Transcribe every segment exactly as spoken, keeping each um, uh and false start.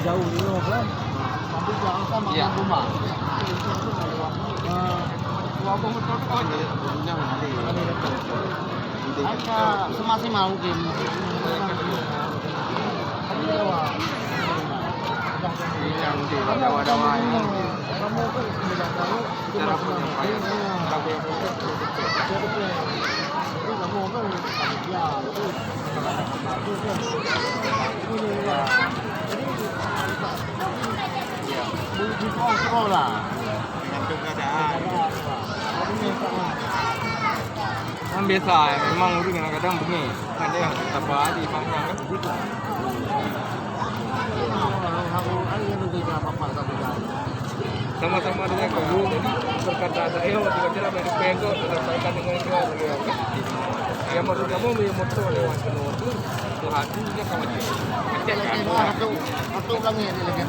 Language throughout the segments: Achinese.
Jauh ni, kan? Iya. Semaksimal mungkin. Kan biasa, memang ureueng kadang-kadang beungéh. Kan dia tapa di pangkang kan. Sama-sama dengan kamu, jadi berkata saya waktu kecil apa yang dipegang, disampaikan dengan dia, beliau kan. Yang maksud kamu, yang motor lewat, motor, Tuhan tu dia kawan dia. Macam kan? Satu, satu ulangi dia lagi.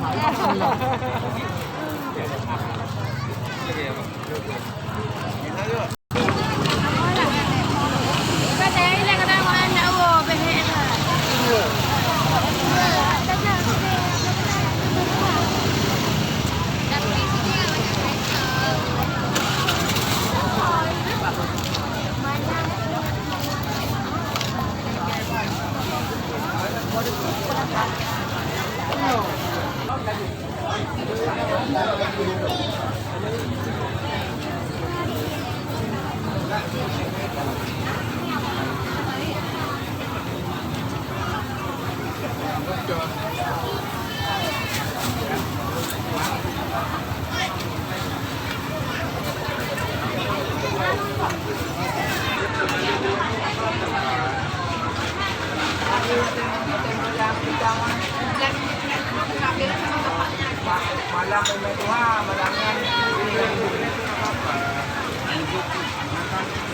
Malam ini Tuhan, malam ini.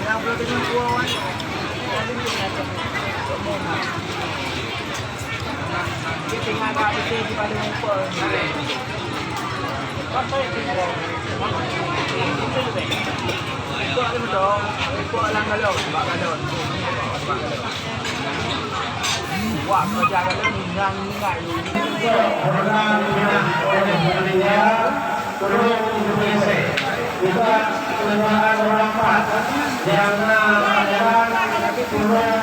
Yang belum dengan kuah, wan. Tolong untuk geser. Juga kelemahan orang empat yang na pameran, tolong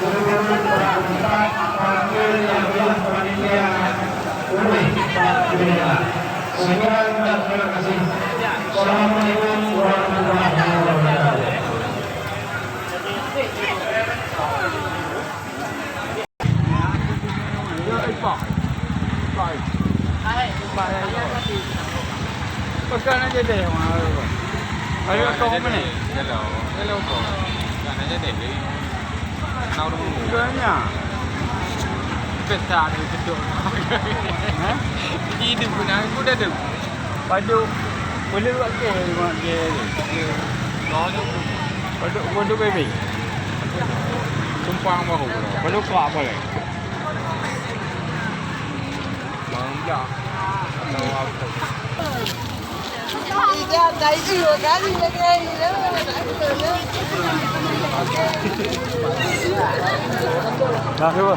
guru-guru orang empat panggil yang telah panitia oleh Pak Gubernur. Sekian dan terima kasih. Assalamualaikum warahmatullahi wabarakatuh. Pasal nak jadi orang. Ayo kau mana? Hello. Hello kau. Nak jadi. Nak rumah. Bukannya. Besar ni betul. Hah? Hidup pun aku dah tu. Padum. Boleh buat ke rumah dia tu? Padum, padum baby. Tumpang baru. Padum kuat boleh. Bang dah. Tahu apa? Dah dua kali lagi. Dah dua.